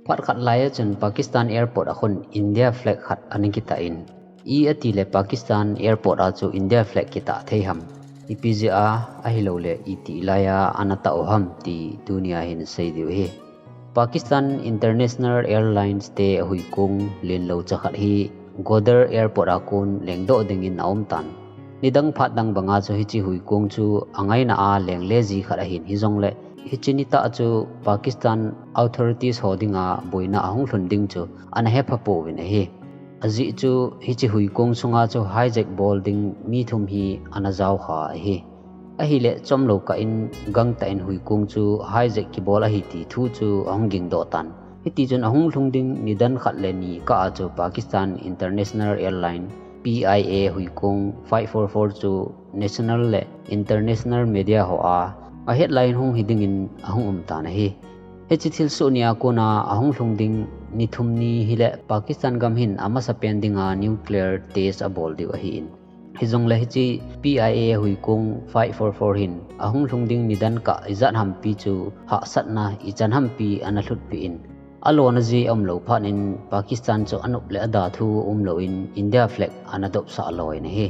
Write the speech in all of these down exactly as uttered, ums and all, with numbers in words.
Phat khat lai a chun Pakistan airport a khun India flag khat ana kitah in, i ati le Pakistan airport a chu India flag kitah thei ham, ipi jeh a, ahilou le iti lai a ana tah u ham ti tunia hin sei diu hi. Pakistan International Airlines te huikung lenlou cha khat hi Gwadar airport a kon lengdoh dingin aum tan. Nidang phat dang banga chu hiche huikung chu angaina a lengle ji khat ahin, hijongle hiche nitah chu Pakistan authorities ho dinga boina ahung lhun ding chu ana hepha pouvin ahi. Ajeh chu hiche huikung sunga chu hijack bol ding mi thum hi ana jaokha ahi. Ahile chomlou kah in gangtah in huikung chu hijack kibol ahi ti thu chu ahung gingdoh tan. Hitichun ahung lhung ding nidan khat le ni kah a chu Pakistan International Airline, P I A huikung five four four chu national le international media ho a headline hung hi dingin ahung um tan ahi. Hiche thilsoh nia kona ahung lhung ding ni thum ni hile Pakistan gam hin amasapen dinga nuclear test abol diu ahin. Hijongle hiche P I A huikung five four four hin ahung lhung ding nidan kah ijat hampi chu hahsatna ichan hampi ana lhutpeh in, alona ji aumlou phat in Pakistan chu anop le ada thu umlou in India flag ana dopsah loi in ahi.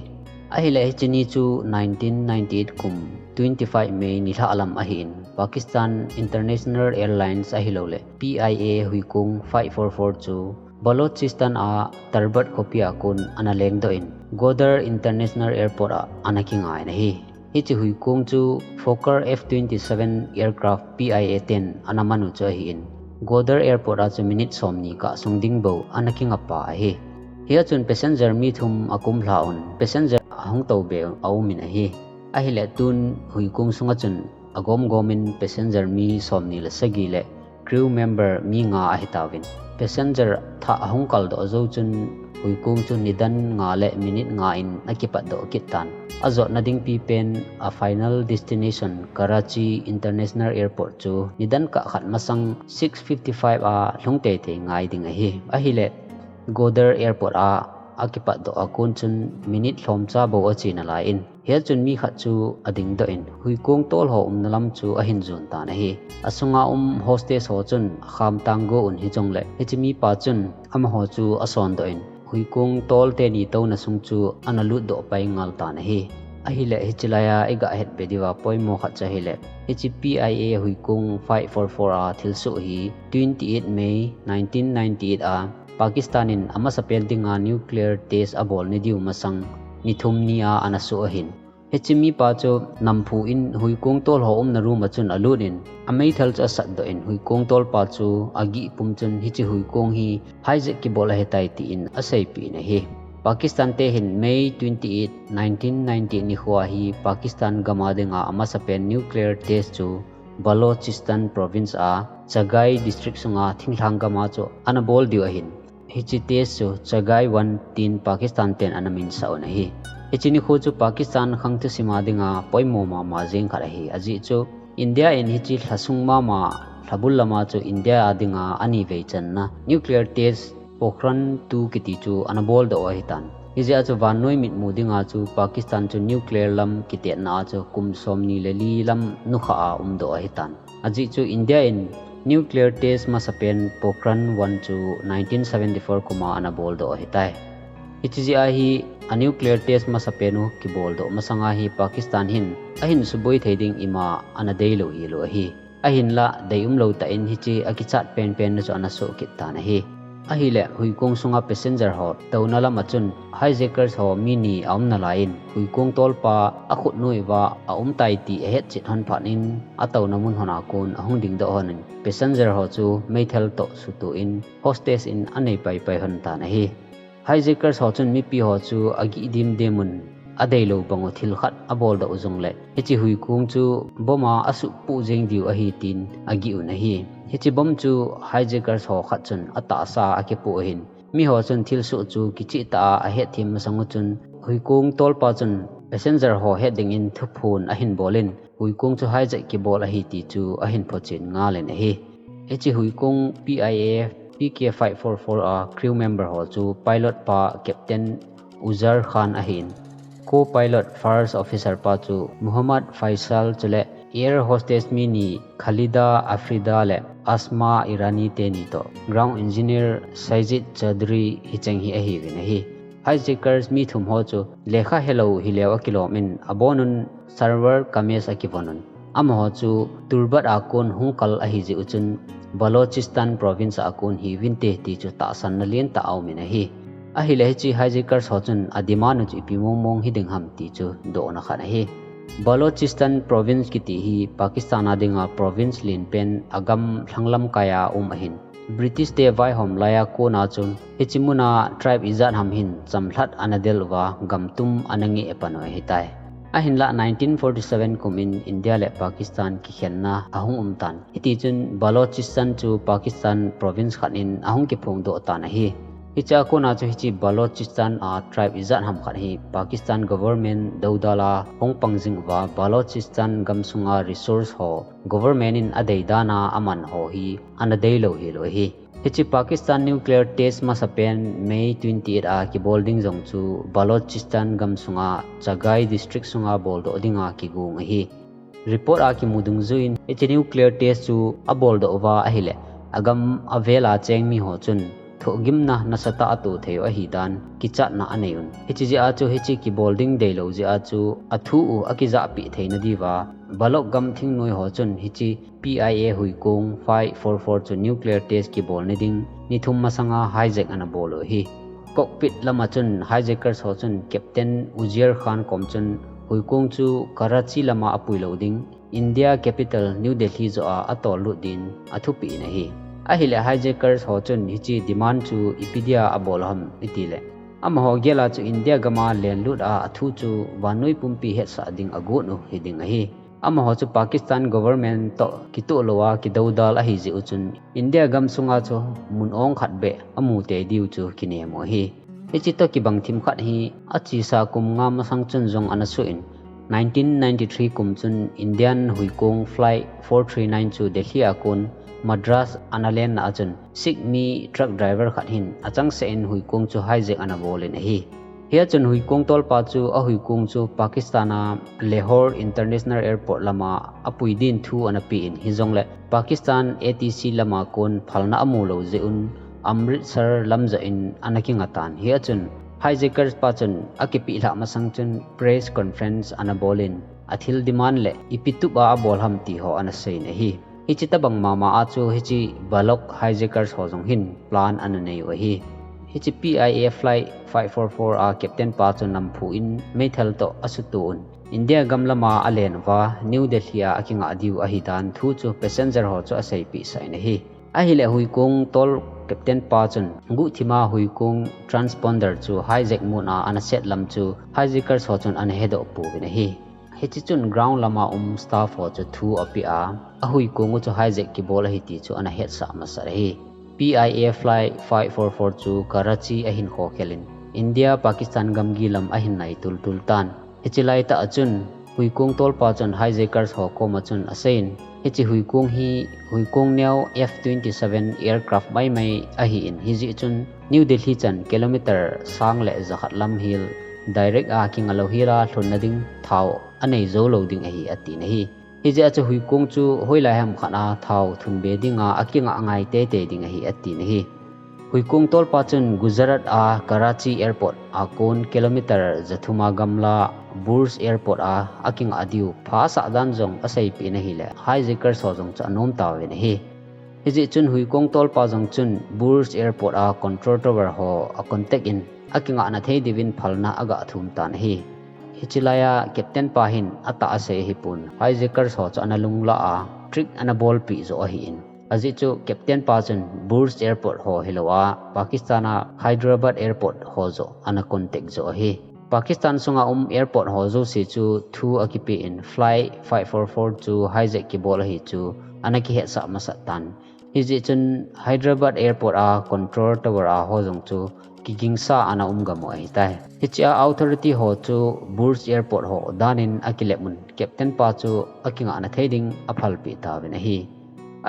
Ahile hiche ni chu nineteen ninety-eight kum twenty-five May nilhah lam ahin, Pakistan International Airlines ahilou le P I A huikung five four four chu Balochistan a Tarbat khopi a kon ana lengdoh in, Gwadar International Airport a ana kingai in ahi. Hiche huikung chu Fokker F twenty-seven aircraft P I A ten ana man u chu ahin, Gwadar Airport a chu minute somni kah sung ding bou ana kingap ahi. Hia chun passenger mi thum akumlha un, passenger ahung tobe aumin ahi. Ahile tun huikung sunga chun agomgomin passenger mi somni le sagi le crew member mi nga ahitauvin. Passenger thah ahung kaldoh jou chun huikung chu nidan nga le minute nga in akipatdoh kit tan. Ajotna dingpi pen a final destination Karachi International Airport chu nidan kah khat masang six fifty-five a lhung teitei ngai ding ahi. Ahile Gwadar Airport a akipatdoh a kon chun minute lhomcha bou ache nalai in, hia chun mi khat chu adingdoh in, huikung tolho umna lam chu ahin jon tan ahi. Asunga um hostess ho chun khamtang go un hijongle hiche mipa chun amaho chu asondoh in, huikung tol teni touna sung chu ana lutdoh pai ngal tan ahi. Ahile hiche laiya iga hetbe diuva poimo khat chu ahile, hiche P I A huikung five four four a thilsoh hi twenty-eight May nineteen ninety-eight a Pakistan in amasapen dinga nuclear test abolna diu masang ni thum nia ana soh ahin. Hiche mipa chu namphu in huikung tolho umna room a chun alut in, ameithal chu asatdoh in, huikung tolpa chu agih pum chun hiche huikung hi hijack kibol ahitai tin aseipeh in ahi. Pakistan te hin May twenty-eight, nineteen ninety nikhoa hi Pakistan gam a dinga amasapen nuclear test chu Balochistan province a Chagai district sunga thinglhang gam a chu ana bol diu ahin. Hiche test chu Chagai one tin Pakistan ten ana minsah un ahi. Hiche nikho chu Pakistan khang thusim a dinga poimo mama jeng khat ahi. Ajeh chu India in hiche lhasung mama lhabul lama chu India a dinga anivei channa nuclear test Pokhran two kiti chu ana boldoh u ahitan. Hijeh a chu vannoi mitmu dinga chu Pakistan chu nuclear lam kitetna a chu kum somni le li lam nukhah a umdoh ahitan. Ajeh chu India in nuclear test masapen Pokhran one chu nineteen seventy-four kum a ana boldoh ahitai. Hiche jeh a hi a nuclear test masapen u kiboldoh masanga hi Pakistan hin ahin suboi thei ding ima ana deilou hilou ahi. Ahinla deium lou tah in hiche akichat penpen na chu ana soh kit tan ahi. Ahile huikung sunga passenger ho touna lam a chun hijackers ho mi ni aum nalai in, huikung tolpa akhut noiuva aumtai ti ahetchet hon phat in atouna mun hon a kon ahung dingdoh hon in, passenger ho chu meithal toh sutoh in hostess in anei paipai hon tan ahi. Hijackers ho chun mipi ho chu agih dimdim un, adeilou bang u thil khat aboldoh u jongle hiche huikung chu bomb a asuhpoh jeng diu ahi tin agih un ahi. Hiche bomb chu hijackers ho khat chun atahsa a akipoh ahin, miho chun thilsoh chu kichehtah a ahetthem masang u chun, huikung tolpa chun passenger ho het dingin thuphon ahin bol in, huikung chu hijack kibol ahi ti chu ahin phochen ngal in ahi. Hiche huikung P I A P K five four four a crew member ho chu pilot pa Captain Uzair Khan ahin, co-pilot first officer pa chu Muhammad Faisal chule Air hostess mi ni Khalida Afrida le Asma Irani teni toh ground engineer Saijid Chaudhry hicheng hi ahiuvin ahi. Hijackers mi thum ho chu lekha helou hileu akilom in, abonun Sarwar Kameez akivon un. Amaho chu Turbat a kon hung kal ahi jeh u chun Balochistan province a kon hiuvinte ti chu tahsanna lentah aumin ahi. Ahileh hiche hijackers ho chun ademand u chu ipi mong mong hiding ham ti chu dohna khat ahi. Balochistan province kiti hi Pakistan a dinga province lenpen agam lhanglam kai a um ahin, British te vaihom laiya kona chun hiche muna tribe ijat ham hin chamlhat ana del uva gamtum ana ngeh pan u ahitai. Ahinlah nineteen forty seven kumin India le Pakistan kikhenna ahung umtan, hitichun Balochistan chu Pakistan province khat in ahung kiphongdoh tan ahi. Hichea kona chu hiche Balochistan a tribe ijat ham khat hi Pakistan government doudal a hung pang jing uva Balochistan gamsunga resource ho government in adei dan a aman ho hi ana deilou hilou ahi. Hiche Pakistan nuclear test masapen May twenty eight a kibol ding jong chu Balochistan gamsunga Chagai district sunga boldoh dinga kigong ahi. Report a kimu dungjuiyin hiche nuclear test chu aboldoh uva ahileh agam avel a cheng mi ho chun thohgimna nasatah a atoh thei u ahidan kichatna anei un. Hiche jeh a chu hiche kibol ding deilou jeh a chu athu u akijahpeh theina diuva Baloch gam thingnoi ho chun hiche P I A huikong five four four chu nuclear test kibolna ding ni thum masanga hijack ana bol u ahi. Cockpit lama chun hijackers ho chun Captain Uzair Khan kom chun huikong chu Karachi lama apui lou ding, India capital New Delhi joh a atollut din athupeh in ahi. Ahileh hijackers ho chun hiche demand chu ipi dia abol u ham itileh, amaho gel a chu India gam a lenlut a athu chu vannoi pumpi hetsah ding agot u hiding ahi. Amaho chu Pakistan government toh kitoh lou a kidoudal ahi jeh u chun India gamsunga chu mun ong khat beh amu tei diu chu kinem u ahi. Hiche toh kibang themkhat hi achesa kum nga masang chun jong ana soh in, nineteen ninety three kum chun Indian huikong Flight four three nine chu Delhi a kon Madras ana lenna a chun Sikh mi truck driver khat hin achangseh in huikong chu hijack ana bol in ahi. Hia chun huikong tolpa chu ahuikong chu Pakistan a Lahore International Airport lama apui din thu ana pe in, hijongleh Pakistan A T C lama kon phalna amu lou jeh un Amritsar lam joh in ana kinga tan. Hia chun hijackers pa chun akipeh lhah masang chun press conference ana bol in athil demand leh ipi tup a abol ham ti ho ana sei in ahi. Hiche tobang mama a chu hiche Baloch hijackers ho jong hin plan ana nei u ahi. Hiche P I A Flight five four four a captain pa chu namphu in meithal toh asuto un, India gam lama alen uva New Delhi a akingah diu ahidan thu chu passenger ho chu aseipeh sah in ahi. Ahileh huikong tol captain pa chun guhthima huikong transponder chu hijack mode a ana set lam chu hijackers ho chun ana hedoh pouvin ahi. Hiche chun ground lama um staff ho chu thu apeh a, ahuikong u chu hijack kibol ahi ti chu ana hetsah masat ahi. P I A Flight five four four chu Karachi ahin khokhel in, India Pakistan gamgi lam ahin nai tultul tan. Hiche laitah a chun huikong tolpa chun hijackers ho koma chun aseiyin, hiche huikong hi huikong neo F twenty seven aircraft maimai ahin, hijeh chun New Delhi chan kilometer sang le jakhat lam hel direct a kinga lou hel a lhunna ding thao anei jou lou ding ahi, atin ahi. Hijeh a chu huikong chu hoilai ham khat a thao thunbe dinga akingah ngai teitei ding ahi, atin ahi. Huikong tolpa chun Gujarat a Karachi Airport a kon kilometer jathum a gamla Burj Airport a akingah diu pha asah dan jong aseipeh in ahileh hijackers ho jong chu anom tauvin ahi. Hijeh chun huikong tolpa jong chun Burj Airport a control tower ho acontact in akingahna thei diuvin phalna agah thum tan ahi. Hiche laiya captain pa hin atah asei ahipon, hijackers ho chu ana lunglah a, trick ana bolpeh joh ahin. Ajeh chu captain pa chun Burj Airport ho hilou a, Pakistan a Hyderabad Airport ho joh ana contact joh ahi. Pakistan sunga um airport ho jouse chu thu akipe in, Flight five four four chu hijack kibol ahi chu ana kihetsah masat tan. Hijeh chun Hyderabad Airport a control tower a ho jong chu kigingsa ana um gam u ahitai. Hichea authority ho chu Burj Airport ho danin akilep un, captain pa chu akingahna thei ding aphalpeh tauvin ahi.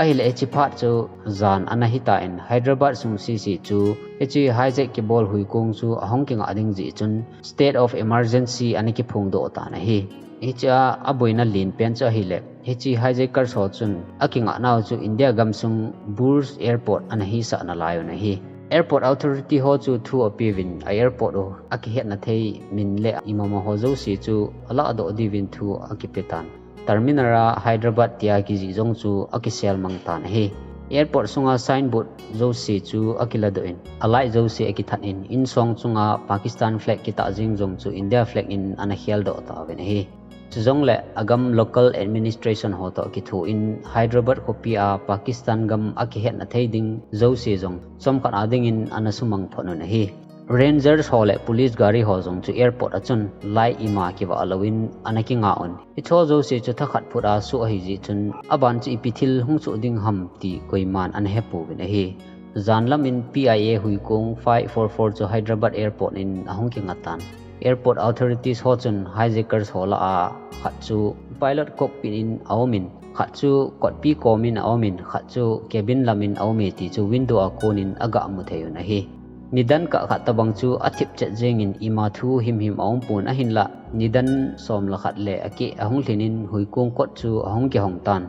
Ahileh hiche phat chu jan ana hitan, Hyderabad sung sese chu hiche hijack kibol huikong chu ahung kingah ding jeh chun state of emergency ana kiphongdoh tan ahi. Hichea aboina lenpen chu ahileh Hiche hijackers ho chun akingah nau chu India gamsung Burj Airport ana hisah nalai un ahi. Airport authority ho chu thu apeuvin a airport u akihetna thei min le imama ho jouse chu alahdoh diuvin thu akipe tan. Terminal a Hyderabad tia kijih jong chu akisel mang tan ahi. Airport sunga signboard jouse chu akiladoh in, a light jouse akithat in, insong chunga Pakistan flag kitah jeng jong chu India flag in ana kheldoh tauvin ahi. Chujongle agam local administration ho toh kitho in Hyderabad khopi a Pakistan gam akihetna thei ding jouse jong chomkhat a dingin ana sumang phot un ahi. Rangers ho le police gari ho jong chu airport a chun light ima kivah louvin ana kinga un. Hicho jouse chu thakhat phut a soh ahi jeh chun aban chu ipi thil hung soh ding ham ti koiman ana hepouvin ahi. Jan lam in P I A huikong five four four chu Hyderabad airport in ahung kinga tan. Airport authorities ho chun hijackers ho lah a khat chu pilot cockpit in aum in, khat chu kotpi kom in aum in, khat chu cabin lam in aum e ti chu window a kon in aga mu thei un ahi. Nidan kah khat tabang chu athip chet jeng in ima thu himhim aum pon ahinlah nidan som le khat le akeh ahung lhin in huikong kot chu ahung kihong tan.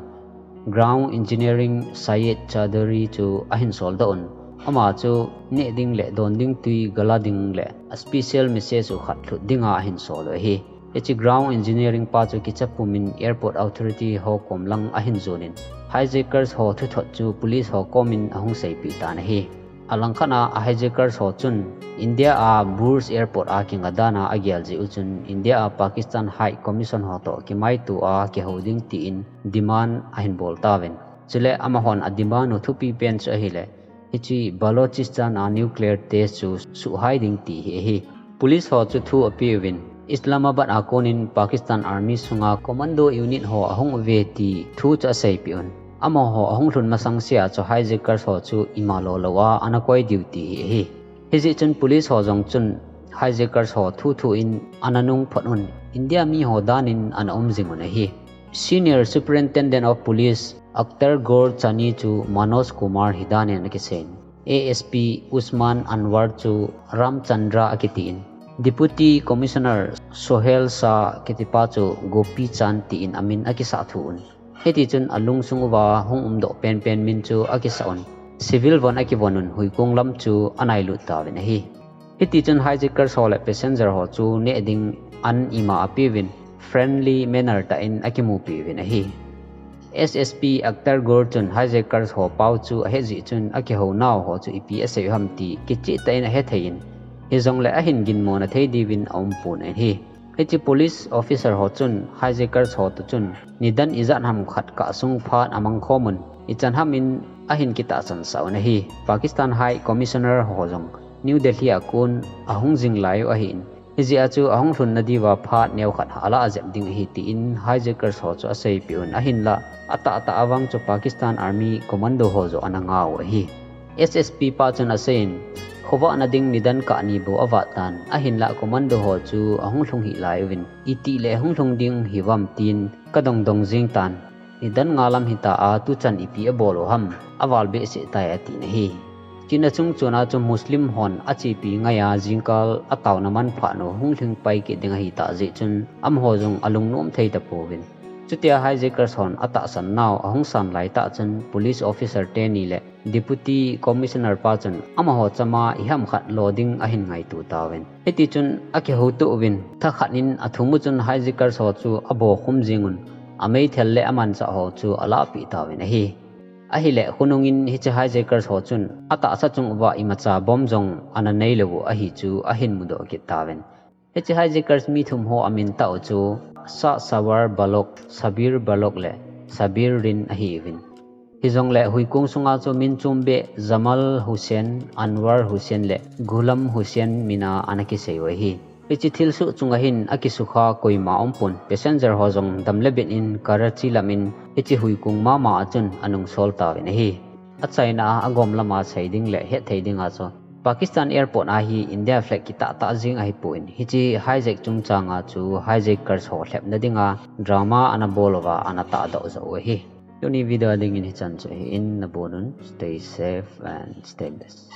Ground Engineering Syed Chaudhary chu ahin soldoh un. Ama chu neh ding le don ding tui gala ding le a special message u khat lhut dinga ahin sol u ahi. Hiche Ground Engineering pa chu kicha pum in airport authority ho kom lang ahin jon in hijackers ho thuthot chu police ho kom in ahung seipeh tan ahi. Alangkhat a hijackers ho chun India a Burj Airport a kinga dan a agel jeh u chun India a Pakistan High Commission ho toh kimaito a kihou ding tin demand ahin bol tauvin. Chule amahon a demand u thupi pen chu ahile, hiche Balochistan a nuclear test chu suhhai ding ti hi ahi. Police ho chu thu apeuvin, Islamabad a kon in Pakistan Army sunga commando unit ho ahung uve ti thu chu aseipeh un. Amaho ahung lhun masang sea chu hijackers ho chu ima lolou a ana koi diu ti hi ahi. Hijeh chun police ho jong chun hijackers ho thuthu in ana nung phot un, India mi ho dan in ana um jing un ahi. Senior Superintendent of Police Akhtar Gor Chani chu Manoj Kumar hi dan in akisei in, A S P Usman Anwar chu Ramchandra akiti in, Deputy Commissioner Sohel Shah kitipa chu Gopi Chand tin amin akisah thu un. Hiti chun alungsung uva hung umdoh penpen min chu akisah un. Civil von akivon un huikong lam chu anailut tauvin ahi. Hiti chun hijackers ho le passenger ho chu neh ding an ima apeuvin friendly manner tah in akimupi uvin ahi. S S P Akhtar Gor chun hijackers ho pao chu ahet jeh chun akihou nau ho chu ipi asei u ham ti kicheh tah in ahethei in, hijongle ahin ginmo na thei diuvin aum pon ahi. Hiche police officer ho chun hijackers ho toh chun nidan ijat ham khat kah sung phat amang khom un, ichan ham in ahin kitahsan sah un ahi. Pakistan High Commissioner ho jong New Delhi a kon ahung jing lai u ahin, hijeh a chu ahung lhun nadiuva phat neo khat alah jep ding ahi tin hijackers ho chu aseipeh un ahinlah, atahtah a vang chu Pakistan Army commando ho joh ana ngah u ahi. S S P pa chun asei in, khovah na ding nidan kah ni bou avat tan, ahinlah commando ho chu ahung lhung hih lai uvin, itih le hung lhung ding hiuvam tin kadongdong jing tan. Nidan nga lam hita a tuchan ipi abol u ham, aval behseh tai atin ahi. China chungchon a chu Muslim hon achepi ngai a jingkal ataona manphat nu hung lhing pai kit ding ahitah jeh chun amaho jong alungnom thei tapouvin. Chutia hijackers hon atahsan nau ahung san lai tah chun police officer teni le Deputy Commissioner pa chun amaho chama iham khat lo ding ahin ngaito tauvin. Hiti chun akihouto uvin, thakhat in athum u chun hijackers ho chu abokhum jing un, ameithal le amanchah ho chu alahpeh tauvin ahi. Ahile khonung in hiche hijackers ho chun atahsa chung uva imacha bomb jong ana neilou u ahi chu ahin mudoh kit tauvin. Hiche hijackers mi thum ho amin tah u chu Shah Sawar Balok, Sabir Balok le Sabir Rin ahiuvin. Hijongle huikong sunga chu min chombeh Jamal Hussain, Anwar Hussain le Ghulam Hussain mina ana kisei u ahi. Hiche thilsoh chunga hin akisukha koima aumpon, passenger ho jong dam le bet in Karachi lam in hiche huikong mama a chun anungsol tauvin ahi. Achaina a agom lama sei ding le hetthei dinga chu Pakistan airport a hi India flag kitah tah jing ahipon, hiche hijack chungchanga chu hijackers ho lhepna dinga drama ana bol uva ana tahdoh joh u ahi. Tuni video dingin hichan chu ahin, nabonun stay safe and stay blessed.